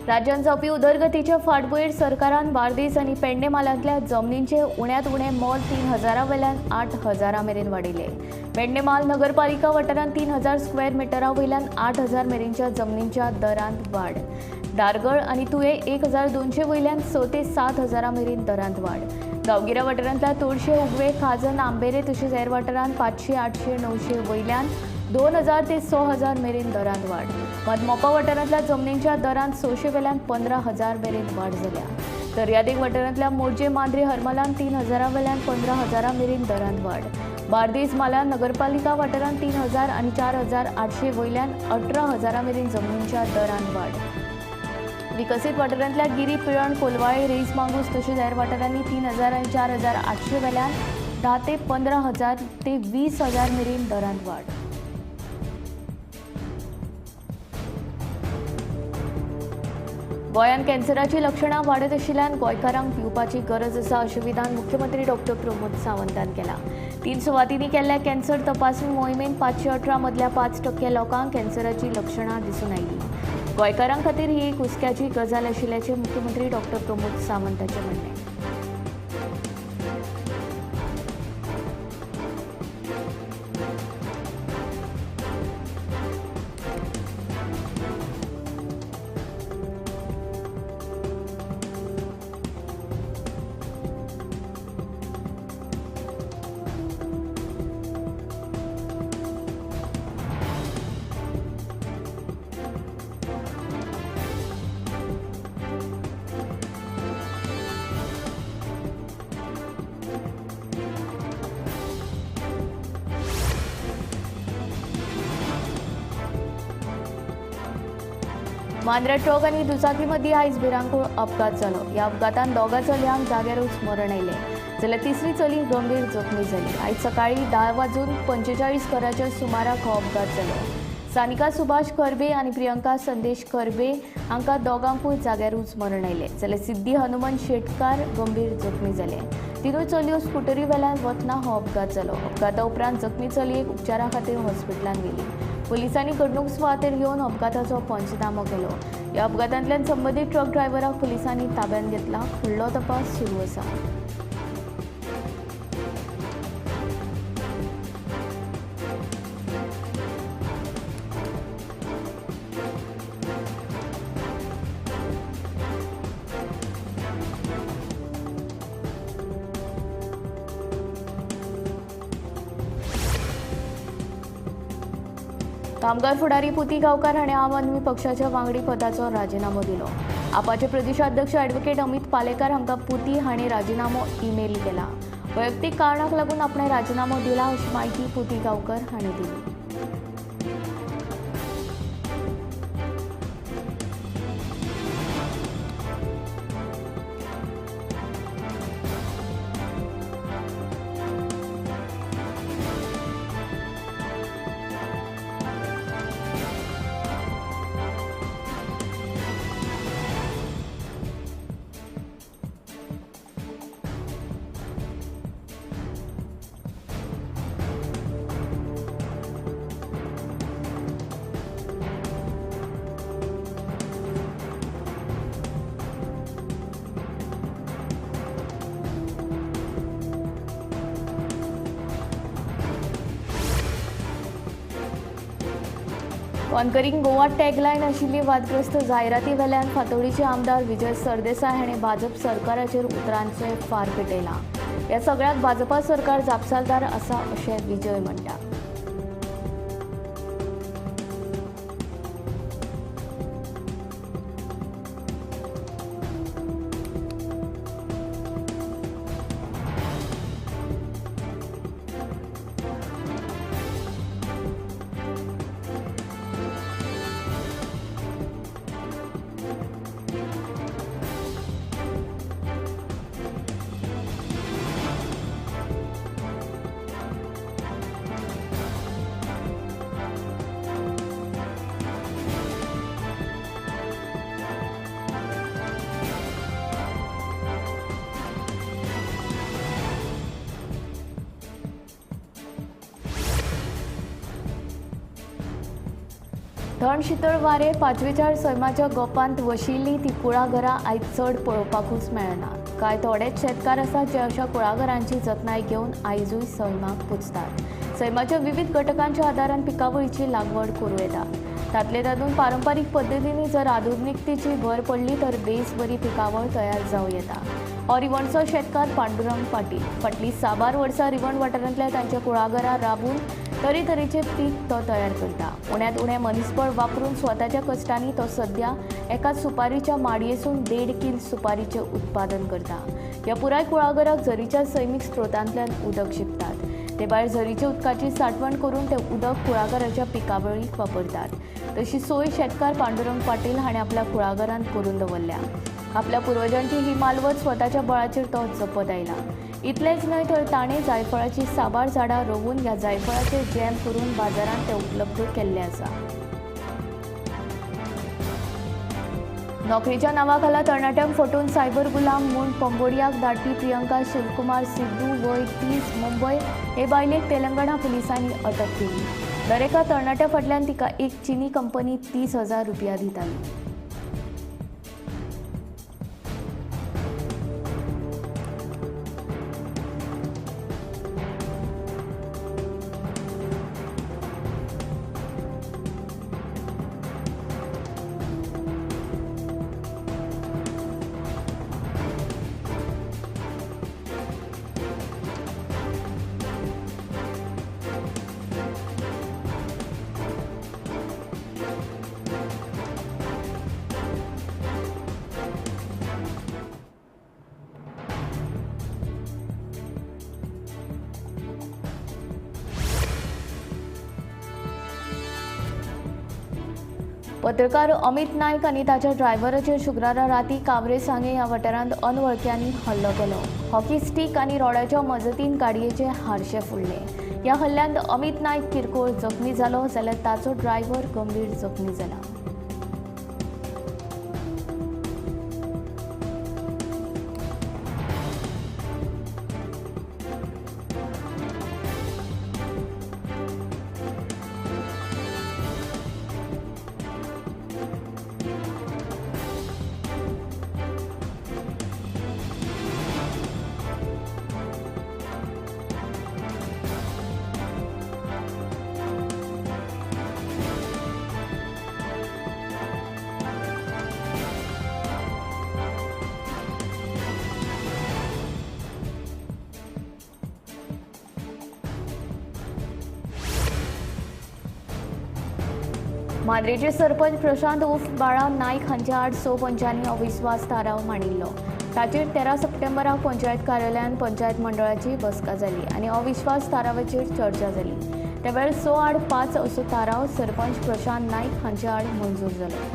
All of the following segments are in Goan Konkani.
राज्यांत जावपी उदरगतीच्या फाटभुंयेर सरकारान बार्देस आनी पेडणे म्हालांतल्या जमनींचे उण्यांत उणें मोल 3,000 वयल्यान 8,000 मेरेन वाडयलें। पेडणे म्हाल नगरपालिका वाठारांत 3,000 स्क्वेअर मिटरा वयल्यान 8,000 मेरेनच्या जमनींच्या दरांत वाड। दारगळ आनी तुये 1,200 वयल्यान 6 ते 7,000 मेरेन दरांत वाड। गांवगिऱ्या वाठारांतल्या तोडशे, उगवे, खाजन, आंबेरे तशेंच हेर वाठारांत 500, 800, 900 वयल्यान 2,000 ते 6,000 मेरेन दरांत वाड। मात मोपा वाठारांतल्या जमनींच्या दरांत 600 वयल्यान 15,000 मेरेन वाड जाल्या। दर्यादेग वाठारांतल्या मोरजे, मांद्रे, हरमलान 3,000 वयल्यान 15,000 मेरेन दरांत वाड। बार्देस म्हालांत नगरपालिका वाठारांत 3,000 आनी 4,800 वयल्यान 18,000 मेरेन जमनींच्या दरांत वाड। विकसीत वाठारांतल्या गिरी, पिळण, कोलवाळे, रेईस मागूस तशेंच हेर वाठारांनी 3,000 आनी 4,800 वयल्यान 10 ते 15,000 ते 20,000 मेरेन दरांत वाड। गोंयांत कॅन्सराची लक्षणां वाडत आशिल्ल्यान गोंयकारांक भिवपाची गरज आसा अशें विधान मुख्यमंत्री डॉक्टर प्रमोद सावंतान केलां। 3 सुवातींनी केल्ल्या कॅन्सर तपासणी मोहिमेंत 518 मदल्या 5% लोकांक कॅन्सराची लक्षणां दिसून आयलीं। गोंयकारां खातीर ही एक हुस्क्याची गजाल आशिल्ल्याचें मुख्यमंत्री डॉक्टर प्रमोद सावंताचें म्हणणें। मांद्रा ट्रक आनी दुचाकी मदीं आयज भिरांकूळ अपघात जालो। ह्या अपघातान दोगा चलयांक जाग्यारूच मरण आयलें, जाल्यार तिसरी चली गंभीर जखमी जाली। आयज सकाळीं 10:45 सुमाराक हो अपघात जालो। सानिका सुभाष खरबे आनी प्रियंका संदेश खरबे हांकां दोगांकूय जाग्यारूच मरण आयलें, जाल्यार सिद्धी हनुमंत शेटकार गंभीर जखमी जाले। तिनूय चलयो स्कुटरी वेल्यान वतना हो अपघात जालो। अपघाता उपरांत जखमी चलयेक उपचारा खातीर हॉस्पिटलांत व्हेली। पुलिसांनी घडणूक सुवातेर येवन अपघाताचो पंचनामो केलो। ह्या अपघातांतल्यान संबंदीत ट्रक ड्रायव्हराक पुलिसांनी ताब्यांत घेतला। फुडलो तपास सुरू आसा। कामगार फुडारी पुती गांवकार हाणें आम आदमी पक्षाच्या वांगडी पदाचो राजिनामो दिलो। आपाचे प्रदेशाध्यक्ष ॲडव्होकेट अमित पालेकार हांकां पुती हाणें राजिनामो ईमेल केला। वैयक्तीक कारणाक लागून आपणें राजिनामो दिला अशी म्हायती पुती गांवकर हाणें दिली। कॉन्करिंग गोवा टॅगलायन आशिल्ली वादग्रस्त जायराती वेल्यान फातोडीचे आमदार विजय सरदेसाय हाणें भाजप सरकाराचेर उतरांचे फार पेटयला। ह्या सगळ्याक भाजपा सरकार जापसालदार आसा अशें विजय म्हणटा। थंड शितळ वारें पाचवेचार सैमाच्या गोपांत वशिल्ली ती कुळागरां आयज चड पळोवपाकूच मेळना। कांय थोडेच शेतकार आसात जे अशा कुळागरांची जतनाय घेवन आयजूय सैमाक पुजतात। सैमाच्या विविध घटकांच्या आदारान पिकावळीची लागवड करूं येता। तातले तातूंत पारंपारीक पद्दतींनी जर आधुनिकतेची भर पडली तर बेस बरी पिकावळ तयार जावं येता। हो रिवणचो शेतकार पांडुरंग पाटील फाटलीं साबार वर्सां रिवण वाठारांतल्या तांच्या कुळागरां राबून तरेतरेचे पीक तो तयार करता। उण्यांत उणें मनीसबळ वापरून स्वताच्या कश्टांनी तो सद्या एका सुपारीच्या माडयेसून 1.5 कील सुपारीचें उत्पादन करता। ह्या पुराय कुळागराक झरीच्या सैमीक स्त्रोतांतल्यान उदक शिंपतात। ते भायर झरीच्या उदकाची सांठवण करून ते उदक कुळागराच्या पिकावळीक वापरतात। तशी सोय शेतकार पांडुरंग पाटील हाणें आपल्या कुळागरांत करून दवरल्या। आपल्या पुर्वजांची ही मालवत स्वताच्या बळाचेर तो जपत आयला। इतलेंच न्हय तर ताणें जायफळाची साबार झाडां रोवून ह्या जायफळाचे जॅम करून बाजारांत ते उपलब्ध केल्ले आसा। नोकरीच्या नांवाखाला तरणाट्यांक फटोवन सायबर गुलाम म्हूण कंबोडियाक धाडपी प्रियंका शिवकुमार सिद्धू वय 30 मुंबय हे बायलेक तेलंगणा पुलिसांनी अटक केली। दरेका तरणाट्या फाटल्यान तिका एक चिनी कंपनी 30,000 रुपया दिताली। पत्रकार अमित नायक आनी ताच्या ड्रायव्हराचेर शुक्रारा राती कावरे सांगे ह्या वाठारांत अनवळख्यांनी हल्लो केलो। हॉकी स्टीक आनी रॉडाच्या मजतीन गाडयेचे हारशे फोडले। ह्या हल्ल्यांत अमित नायक किरकोळ जखमी जालो जाल्यार ताचो ड्रायव्हर गंभीर जखमी जाला। मांद्रेचे सरपंच प्रशांत उर्फ बाळा नायक हांच्या आड 6 पंचांनी अविस्वास थाराव मांडिल्लो। ताचेर 13 सप्टेंबराक पंचायत कार्यालयांत पंचायत मंडळाची बसका जाली आनी अविश्वास थारावाचेर चर्चा जाली। त्या वेळार 6 आड 5 असो थाराव सरपंच प्रशांत नायक हांच्या आड मंजूर जालो।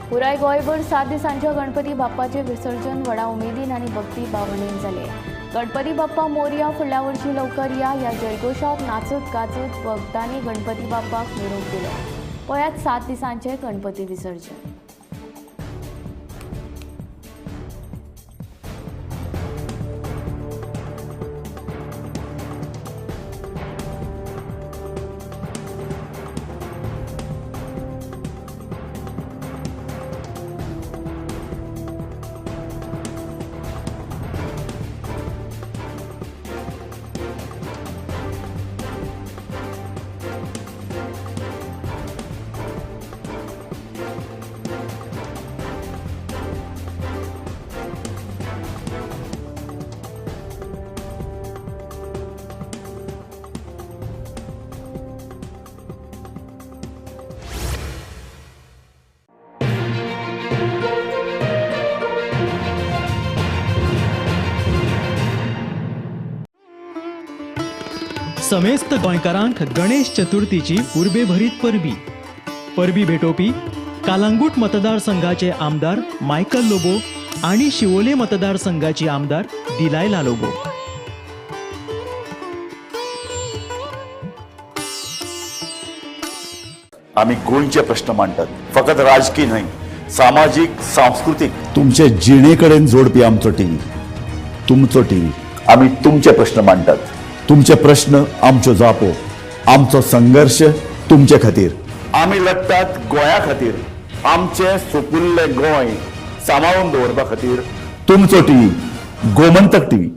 पुराय गोंयभर 7 दिसांच्या गणपती बाप्पाचे विसर्जन व्हडा उमेदीन आनी भक्ती भावनेन जालें। गणपती बाप्पा मोरया फुडल्या वर्षी लवकर या ह्या जयघोशात नाचत गाचत भक्तांनी गणपती बाप्पाक निरोप दिलो। पळयात 7 दिसांचे गणपती विसर्जन। समेस्त गोंयकारांक गणेश चतुर्थीची उर्बेभरीत परबी. परबी भेटोवपी कालांगूट मतदारसंघाचे आमदार मायकल लोबो आणि शिवोले मतदारसंघाची आमदार दिलायला लोबो. आम्ही गोंयचे प्रश्न मांडटात, फकत राजकीय न्हय, सामाजीक, सांस्कृतीक, तुमचे जिणे कडेन जोडपी आमचो टीव्ही, तुमचो टीव्ही. आम्ही तुमचे प्रश्न मांडटात, तुमचे प्रश्न आमच्यो जापो, आमचो संघर्श तुमचे खातीर. आमी लडटात गोंया खातीर, आमचें सुपुल्लें गोंय सांबाळून दवरपा खातीर. तुमचो टीव्ही, गोमंतक टीव्ही.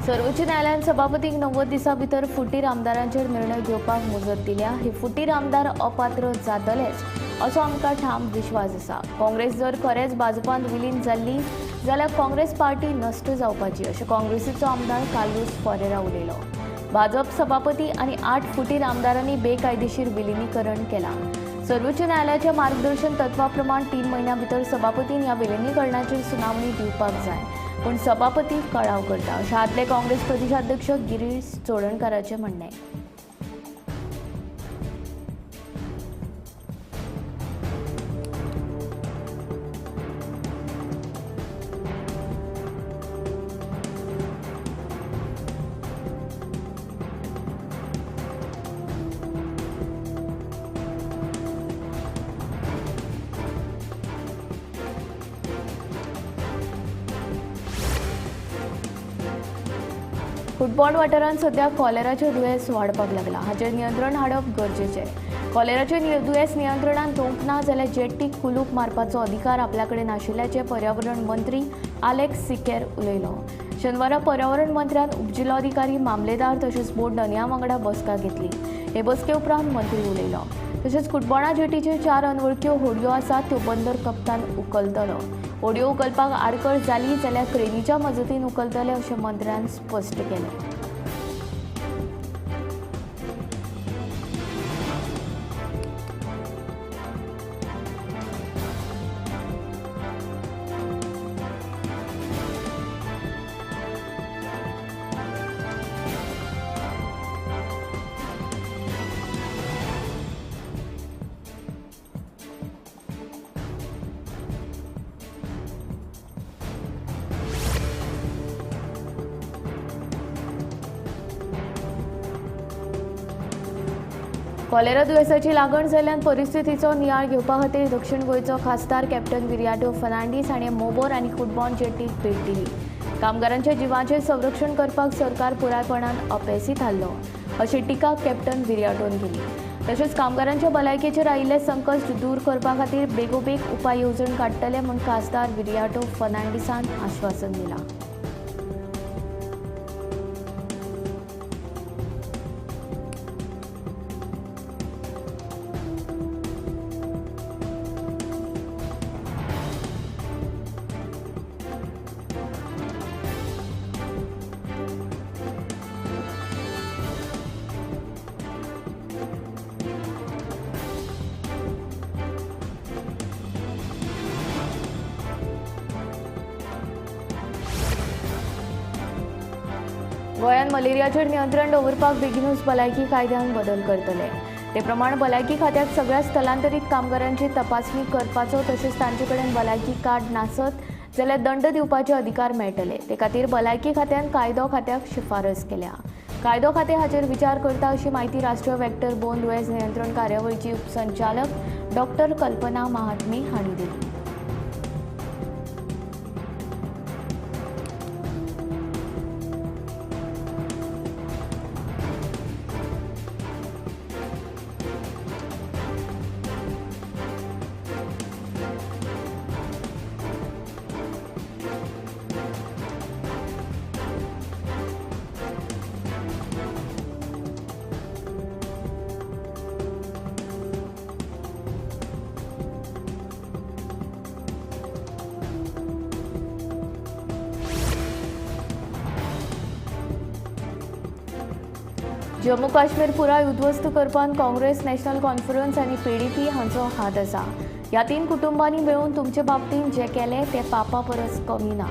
सर्वोच्च न्यायालयान सभापतींक 90 दिसां भितर फुटीर आमदारांचेर निर्णय घेवपाक मुजत दिल्या. हे फुटीर आमदार अपात्र जातलेच असो आमकां ठाम विश्वास आसा. काँग्रेस जर खरेंच भाजपांत विलीन जाल्ली जाल्यार काँग्रेस पार्टी नश्ट जावपाची अशें काँग्रेसीचो आमदार कार्लूस फरेरा उलयलो. भाजप सभापती आनी 8 फुटीर आमदारांनी बेकायदेशीर विलिनीकरण केलां. सर्वोच्च न्यायालयाच्या मार्गदर्शन तत्वा प्रमाण 3 म्हयन्यां भितर सभापतीन ह्या विलिनीकरणाचेर सुनावणी दिवपाक जाय, पूण सभापती कळाव करता अशें आदले काँग्रेस प्रदेशाध्यक्ष गिरीश चोडणकाराचें म्हणणें. फुटबॉल वाठारांत सध्या कॉलेराचें दुयेंस वाडपाक लागलां. हाचेर नियंत्रण हाडप गरजेचें. कॉलेराचें दुयेंस नियंत्रणांत येवंक ना जाल्यार जेट्टीक कुलूप मारपाचो अधिकार आपल्या कडेन आशिल्ल्याचें पर्यावरण मंत्री आलेक्स सिकेर उलयलो. शेनवारा पर्यावरण मंत्र्यान उपजिल्लोधिकारी, मामलेदार तशेंच बोर्ड धनया वांगडा बसका घेतली. हे बसके उपरांत मंत्री उलयलो. तशेंच कुटबोणा जेटीचेर 4 अनवळख्यो होडयो आसात, त्यो बंदर कप्तान उखलतलो. होडयो उखलपाक आडखळ जाली जाल्यार क्रेनीच्या मजतीन उखलतले अशें मंत्र्यान स्पश्ट केलें. कॉलेरा दुयेंसाची लागण जाल्ल्यान परिस्थितीचो नियाळ घेवपा खातीर दक्षिण गोंयचो खासदार कॅप्टन विरियाटो फर्नांडीस हाणें मोबोर आनी कुटबॉण जेटीक भेट दिली. कामगारांच्या जिवाचें संरक्षण करपाक सरकार पुरायपणान अपेसी थारलो अशी टिका कॅप्टन विरियाटोन केली. तशेंच कामगारांच्या भलायकेचेर आयिल्लें संकश्ट दूर करपा खातीर बेगोबेग उपाय येवजण काडटले म्हूण खासदार विरियाटो फर्नांडीसान आश्वासन दिलां. गोंयांत मलेरियाचेर नियंत्रण दवरपाक बेगीनूच भलायकी कायद्यांत बदल करतले. ते प्रमाण भलायकी खात्याक सगळ्या स्थलांतरीत कामगारांची तपासणी करपाचो तशेंच तांचे कडेन भलायकी कार्ड नासत जाल्यार दंड दिवपाचे अधिकार मेळटले. ते खातीर भलायकी खात्यान कायदो खात्याक शिफारस केल्या. कायदो खातें हाचेर विचार करता अशी म्हायती राष्ट्रीय वेक्टर बोन दुयेंस नियंत्रण कार्यावळीची उपसंचालक डॉक्टर कल्पना महात्मे हांणी दिली. जम्मू काश्मीर पुराय उद्ध्वस्त करपांत काँग्रेस, नॅशनल कॉन्फरन्स आनी पीडीपी हांचो हात आसा. ह्या तीन कुटुंबांनी मेळून तुमचे बाबतींत जें केलें तें पापा परस कमी ना.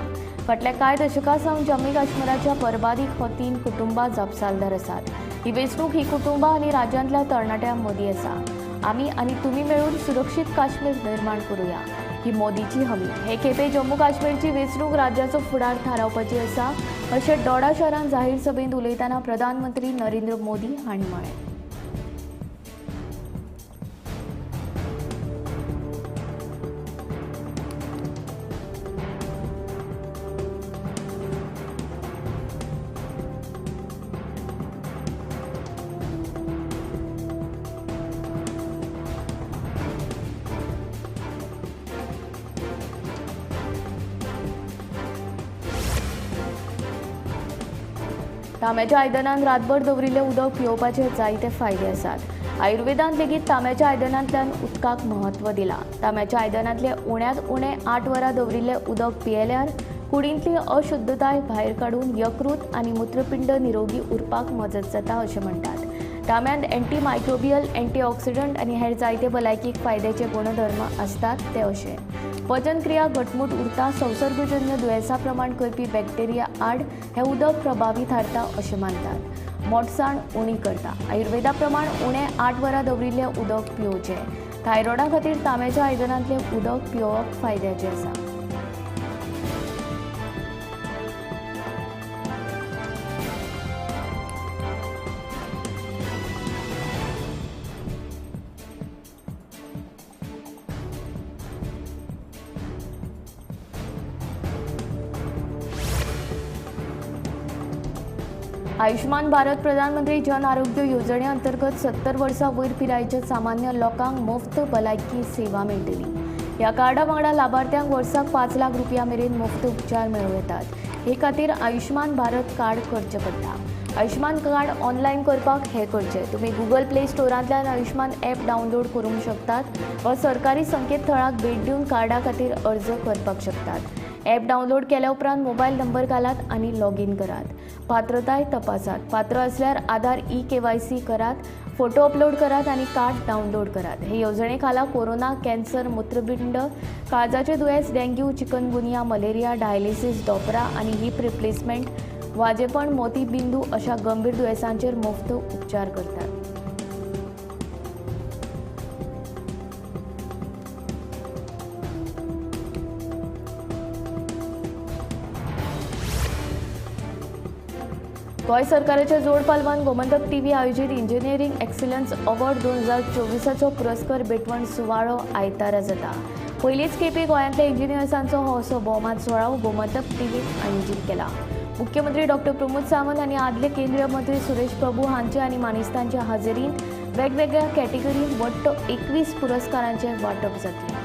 फाटल्या कांय दशकां सावन जम्मू काश्मीराच्या बरबादीक हो तीन कुटुंबां जापसालदार आसात. ही वेंचणूक ही कुटुंबां आनी राज्यांतल्या तरणाट्यां मदीं आसा. आमी आनी तुमी मेळून सुरक्षीत काश्मीर निर्माण करुया ही मोदीची हमी. हे खेपे जम्मू काश्मीरची वेंचणूक राज्याचो फुडार थारावपाची आसा अशें डोडा शारांत जाहीर सभेंत उलयतना प्रधानमंत्री नरेंद्र मोदी हांणी म्हळें. तांब्याच्या आयदनान रातभर दवरिल्लें उदक पिवपाचे जायते फायदे आसात. आयुर्वेदांत लेगीत तांब्याच्या आयदनांतल्यान उदकाक म्हत्व दिलां. तांब्याच्या आयदनांतलें उण्यांत उणें 8 वरां दवरिल्लें उदक पियेल्यार कुडींतली अशुद्धताय भायर काडून यकृत आनी मूत्रपिंड निरोगी उरपाक मजत जाता अशें म्हणटात. तांब्यांत अँटीमायक्रोबियल, अँटीऑक्सिडंट आनी हेर जायते भलायकीक फायद्याचे गुणधर्म आसतात ते अशे: पचनक्रिया घटमूट उरता, संसर्गजन्य दुयेंसा प्रमाण करपी बॅक्टेरिया आड हें उदक प्रभावी थारता अशें मानतात. मोटसाण उणी करता. आयुर्वेदा प्रमाण उणें 8 वरां दवरिल्लें उदक पिवचें. थायरॉयडा खातीर तांब्याच्या आयदनांतलें उदक पिवप फायद्याचें आसा. आयुष्मान भारत प्रधानमंत्री जन आरोग्य येवजणे अंतर्गत 70 वर्सां वयर पिरायेच्या सामान्य लोकांक मुफ्त भलायकी सेवा मेळटली. ह्या कार्डा वांगडा लाभार्थ्यांक वर्साक 5 लाख रुपया मेरेन मुफ्त उपचार मेळूं येतात. हे खातीर आयुष्मान भारत कार्ड करचें पडटा. आयुष्मान कार्ड ऑनलायन करपाक हें करचें. तुमी गुगल प्ले स्टोरांतल्यान आयुष्मान ॲप डावनलोड करूंक शकतात वा सरकारी संकेतथळाक भेट दिवन कार्डा खातीर अर्ज करपाक शकतात. ॲप डावनलोड केल्या उपरांत मोबायल नंबर घालात आनी लॉगीन करात. पात्रताय तपासात. पात्र असल्यार आधार ई-केवायसी करात, फोटो अपलोड करात आनी कार्ड डावनलोड करात. हे येवजणे खाला कोरोना, कॅन्सर, मूत्रपिंड, काळजाचे दुयेंस, डेंग्यू, चिकनगुनिया, मलेरिया, डायलिसीस, दोपरा आनी हिप रिप्लेसमेंट, वाजेपण, मोतीबिंदू अशा गंभीर दुयेंसांचेर मुफ्त उपचार करतात. गोंय सरकाराच्या जोड पालवान गोमंतक टीव्ही आयोजीत इंजिनियरींग एक्सिलन्स अवॉर्ड 2024 पुरस्कार भेटवण सुवाळो आयतारा जाता. पयलीच खेपे गोंयांतल्या इंजिनियर्सांचो हो असो भोवमान सुवाळो गोमंतक टीव्हीन आयोजीत केला. मुख्यमंत्री डॉक्टर प्रमोद सावंत आनी आदले केंद्रीय मंत्री सुरेश प्रभू हांचे आनी मानेस्तांच्या हाजेरींत वेगवेगळ्या कॅटेगरींत वट्ट 21 पुरस्कारांचें वांटप जातलें.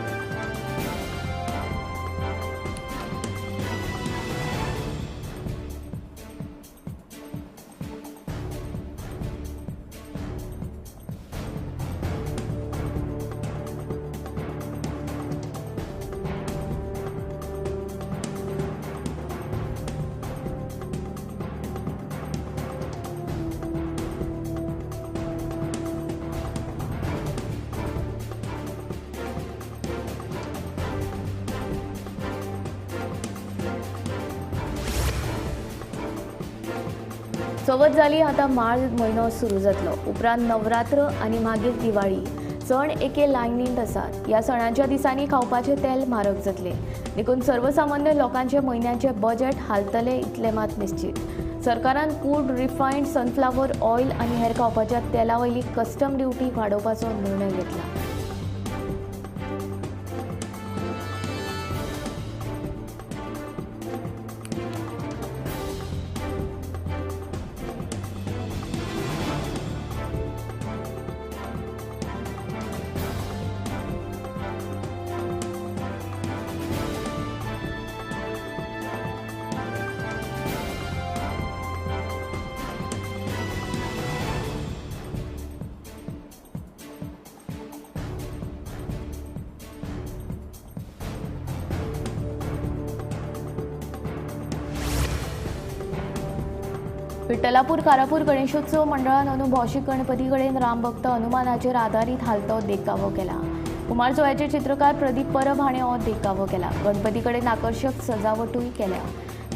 चवथ जाली, आतां माळ म्हयनो सुरू जातलो. उपरांत नवरात्र आनी मागीर दिवाळी सण एके लायनींत आसात. ह्या सणांच्या दिसांनी खावपाचें तेल म्हारग जातलें, देखून सर्वसामान्य लोकांचे म्हयन्याचें बजेट हालतलें इतलें मात निश्चीत. सरकारान कूड, रिफायंड सनफ्लावर ऑयल आनी हेर खावपाच्या तेला वयली कस्टम ड्युटी वाडोवपाचो निर्णय घेतला. विठ्ठलापूर कारापूर गणेशोत्सव मंडळान अंदू भौशीक गणपती कडेन रामभक्त हनुमानाचेर आदारीत हालतो देखावो केला. कुमारजुंव्याचे चित्रकार प्रदीप परब हाणें हो देखावो केला. गणपती कडेन आकर्शक सजावटूय केल्या.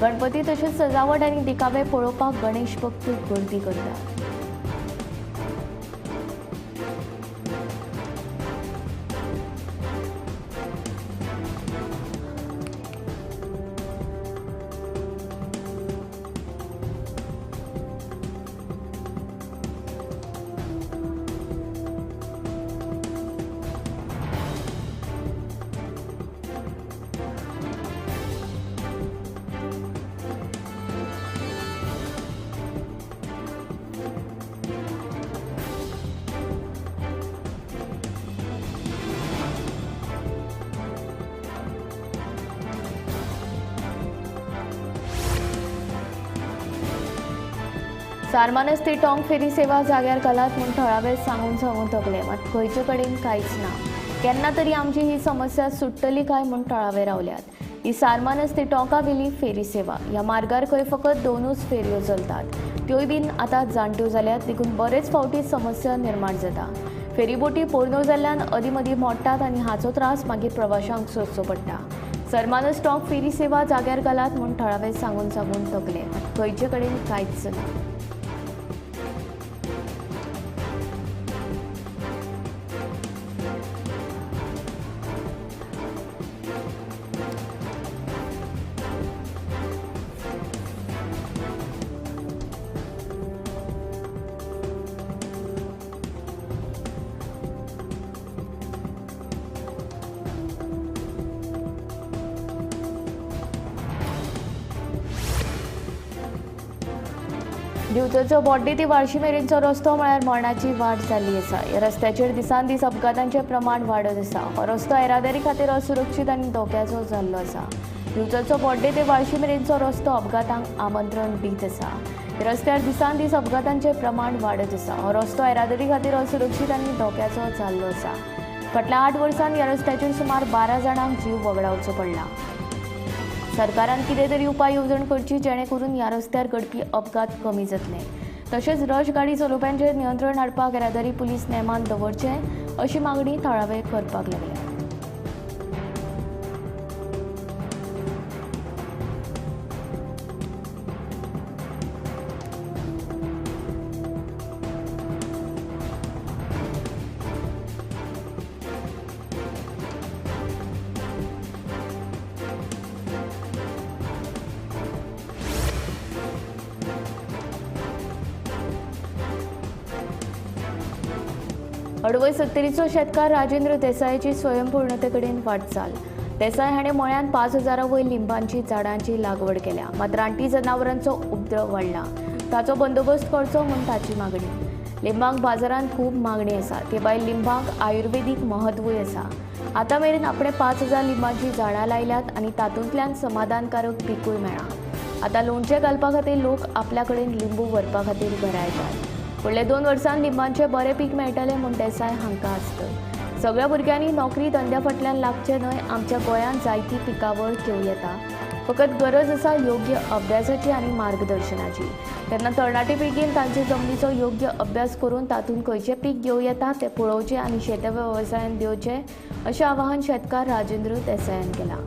गणपती तशेंच सजावट आनी देखावे पळोवपाक गणेश भक्त गर्दी करतात. सारमानस ते टोंक फेरी सेवा जाग्यार घालात म्हूण थळावे सांगून सांगून थकले, मात खंयचे कडेन कांयच ना. केन्ना तरी आमची ही समस्या सुट्टली काय म्हूण थळावे रावल्यात. ही सारमानस ते टोंका वेली फेरी सेवा ह्या मार्गार खंय फकत दोनूच फेरयो चलतात, त्योय बीन आतां जाणट्यो जाल्यात, देखून बरेच फावटी समस्या निर्माण जाता. फेरीबोटी पोरण्यो जाल्ल्यान अदीं मदीं मोडटात आनी हाचो त्रास मागीर प्रवाशांक सोंसचो पडटा. सरमानस टोंक फेरी सेवा जाग्यार घालात म्हूण थळावे सांगून सांगून थकले, मात खंयचे कडेन कांयच ना. दिवचलचो बोड्डे ते वाळशी मेरेनचो रस्तो म्हळ्यार मरणाची वाट जाल्ली आसा. ह्या रस्त्याचेर दिसान दीस अपघातांचें प्रमाण वाडत आसा. हो रस्तो येरादारी खातीर असुरक्षीत आनी धोक्याचो जाल्लो आसा. दिवचलचो बोड्डे ते वाळशी मेरेनचो रस्तो अपघातांक आमंत्रण दीत आसा. रस्त्यार दिसान दीस अपघातांचें प्रमाण वाडत आसा. हो रस्तो येरादारी खातीर असुरक्षीत आनी धोक्याचो जाल्लो आसा. फाटल्या 8 वर्सांत ह्या रस्त्याचेर सुमार 12 जाणांक जीव वगडावचो पडला. सरकारान कितें तरी उपाय येवजण करची जेणे करून ह्या रस्त्यार घडपी अपघात कमी जातले. तशेंच रश गाडी चलोवप्यांचेर नियंत्रण हाडपाक येरादारी पुलीस नेमान दवरचे अशी मागणी थळावे करपाक लागल्या. अडवय सत्तरीचो शेतकार राजेंद्र देसायाची स्वयंपूर्णतेकडेन वाटचाल. देसाय हाणें मळ्यांत 5000 वयर लिंबांची झाडांची लागवड केल्या, मात रानटी जनावरांचो उपद्रव वाडला. ताचो बंदोबस्त करचो म्हूण ताची मागणी. लिंबांक बाजारांत खूब मागणी आसा, ते भायर लिंबांक आयुर्वेदीक म्हत्वूय आसा. आतां मेरेन आपणें 5000 लिंबांची झाडां लायल्यात आनी तातूंतल्यान समाधानकारक पिकूय मेळ्ळां. आतां लोणचें घालपा खातीर लोक आपल्या कडेन लिंबू व्हरपा खातीर घरा येतात. फुडल्या 2 वर्सांत लिंबांचें बरें पीक मेळटलें म्हूण देसाय हांकां आसत. सगळ्या भुरग्यांनी नोकरी धंद्या फाटल्यान लागचें न्हय. आमच्या गोंयांत जायती पिकावळ घेवं येता, फकत गरज आसा योग्य अभ्यासाची आनी मार्गदर्शनाची. तेन्ना तरणाटे पिळगेन तांचे जमनीचो योग्य अभ्यास करून तातूंत खंयचें पीक घेवं येता तें पळोवचें आनी शेत वेवसायान दिवचें अशें आवाहन शेतकार राजेंद्र देसायान केलां.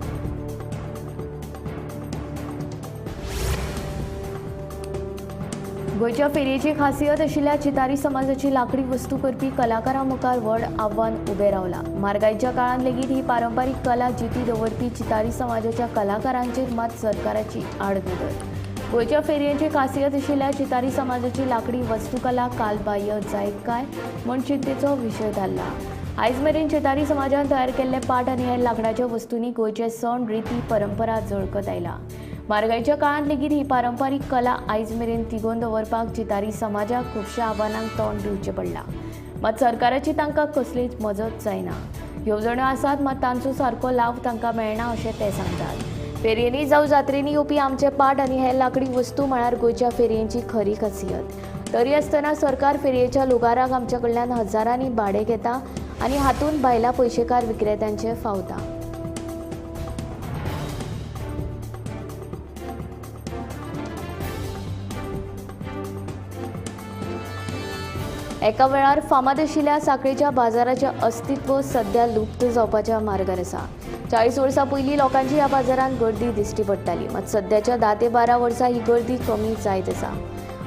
गोंयच्या फेरयेची खासियत आशिल्ल्या चितारी समाजाची लाकडी वस्तू करपी कलाकारां मुखार व्हड आव्हान उबें रावलां. म्हारगायेच्या काळांत लेगीत ही पारंपारीक कला जिती दवरपी चितारी समाजाच्या कलाकारांचेर मात सरकाराची आडनदर. गोंयच्या फेरयेची खासियत आशिल्ल्या चितारी समाजाची लाकडी वस्तुकला कालबाह्य जायत काय म्हूण चिंतेचो विशय थारला. आयज मेरेन चितारी समाजान तयार केल्ले पाट आनी हेर लाकडाच्या वस्तूंनी गोंयचे सण, रिती, परंपरा झळकत आयला. म्हारगायेच्या काळांत लेगीत ही पारंपारीक कला आयज मेरेन तिगोवन दवरपाक चितारी समाजाक खुबश्या आव्हानांक तोंड दिवचें पडलां. मात सरकाराची तांकां कसलीच मजत जायना. येवजण्यो आसात मात तांचो सारको लाव तांकां मेळना अशें ते सांगतात. फेरयेंनी जावं जात्रेंनी येवपी आमचे पाट आनी हेर लाकडी वस्तू म्हळ्यार गोंयच्या फेरयेंची खरी खासियत. तरी आसतना सरकार फेरयेच्या लुगाराक आमच्या कडल्यान हजारांनी भाडें घेता आनी हातूंत भायल्या पयशेकार विक्रेत्यांचें फावता. एका वेळार फामाद आशिल्ल्या सांखळेच्या बाजाराचें अस्तित्व सध्या लुप्त जावपाच्या मार्गार आसा. 40 वर्सां पयलीं लोकांची ह्या बाजारांत गर्दी दिश्टी पडटाली, मात सद्याच्या 10 ते 12 वर्सां ही गर्दी कमी जायत आसा.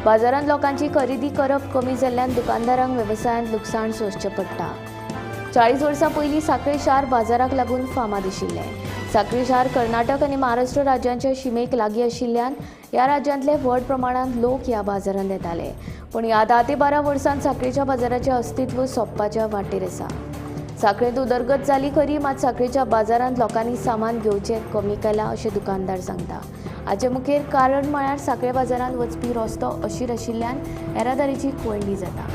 बाजारांत लोकांची खरेदी करप कमी जाल्ल्यान दुकानदारांक वेवसायांत लुकसाण सोंसचें पडटा. 40 वर्सां पयलीं सांखळे शार बाजाराक लागून फामाद आशिल्लें. सांखळी शार कर्नाटक आनी महाराष्ट्र राज्यांच्या शिमेक लागीं आशिल्ल्यान ह्या राज्यांतले व्हड प्रमाणांत लोक ह्या बाजारांत येताले. पूण ह्या 10 ते 12 वर्सांत सांखळेच्या बाजाराचें अस्तित्व सोंपपाच्या वाटेर आसा. सांखळेंत उदरगत जाली खरी, मात सांखळेच्या बाजारांत लोकांनी सामान घेवचें कमी केलां अशें दुकानदार सांगता. हाचें मुखेल कारण म्हळ्यार सांखळे बाजारांत वचपी रस्तो अशीर आशिल्ल्यान येरादारीची कोंयडी जाता.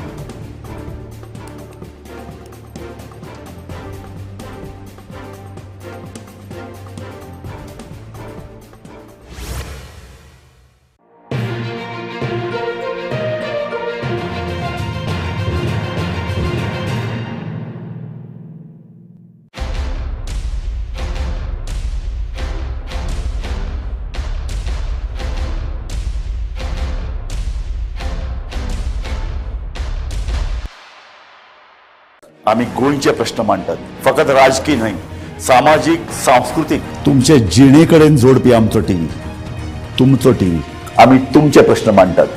आमी गोंयचे प्रश्न मांडटात, फकत राजकी न्हय, सामाजीक, सांस्कृतीक, तुमचे जिणे कडेन जोडपी आमचो टीव्ही, तुमचो टीव्ही. आमी तुमचे प्रश्न मांडटात,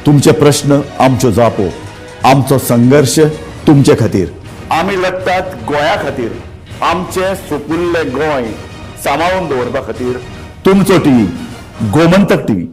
तुमचे प्रश्न आमच्यो जापो, आमचो संघर्श तुमचे खातीर. आमी लडटात गोंया खातीर, आमचें सुपुल्लें गोंय सांबाळून दवरपा खातीर. तुमचो टीव्ही, गोमंतक टीव्ही.